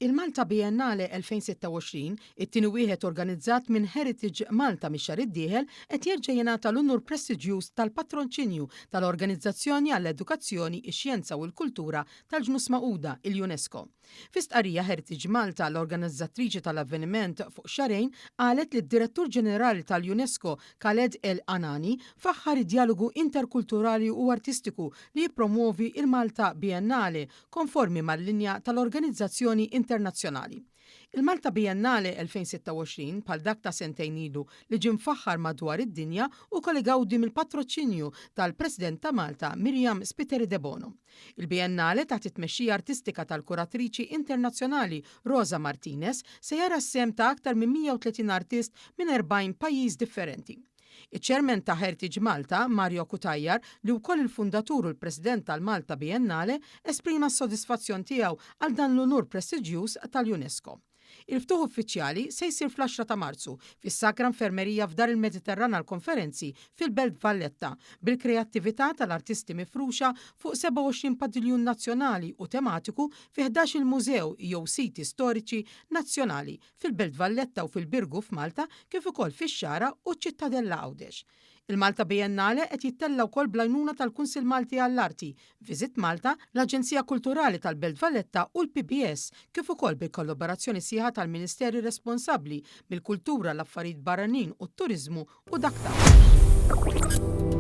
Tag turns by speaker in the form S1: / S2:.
S1: Il-Malta Biennale 2026, it-tieni wieħed organizzat minn Heritage Malta mix-xahar id-dieħel, qed jerġa' jingħata l-unur prestiġjuż tal-Patronċinju tal-Organizzazzjoni għall-Edukazzjoni, ix-Xjenza u l-Kultura tal-Ġnus Magħquda, il-UNESCO. Fi stqarrija Heritage Malta, l-organizzattriċi tal-avveniment fuq xahrejn, qalet li d-Direttur Ġenerali tal-UNESCO Khaled El Anani faħħar id-djalogu interkulturali u artistiku li jippromwovi l-Malta Biennale konformi mal-linja tal-organizzazzjoni internazzjonali. Il-Malta Biennale 2026, bħal dak ta' sentejn ilu li ġie mfaħħar madwar id-dinja, ukoll igawdi mill-patroċinju tal-President ta' Malta Myriam Spiteri Debono. Il-Biennale, taħt it-tmexxija artistika tal-kuratriċi internazzjonali Rosa Martinez, se jara s-sehem ta' aktar minn 130 artist minn 40 pajjiż differenti. Iċ-Chairman ta' Heritage Malta, Mario Cutajar, li wkoll il-fundatur u l-President tal-Malta Biennale, esprima s-sodisfazzjon tiegħu għal dan l-unur prestiġjuż tal-UNESCO. Il-ftuħ uffiċjali se jsir fl-għaxra ta' Marzu fis-Sagra Infermerija f'Dar il-Mediterran għall-Konferenzi fil-Belt Valletta bil-kreattività tal-artisti mifruxa fuq 27 padiljun nazzjonali u tematiku fi 11-il mużew jew siti storiċi nazzjonali fil-Belt Valletta u fil-Birgu f'Malta kif ukoll fix-Xagħra u ċ-Ċittadella Għawdex. Il-Malta Biennale qed jittella' wkoll bl-għajnuna tal-Kunsill Malti għall-Arti, Visit Malta, l-Aġenzija Kulturali tal-Belt Valletta u l-PBS kif ukoll bil-kollaborazzjoni sħiħa tal-Ministeri responsabbli mill-Kultura, l-Affarijiet Barranin u t-Turiżmu u dak ta' Għawdex.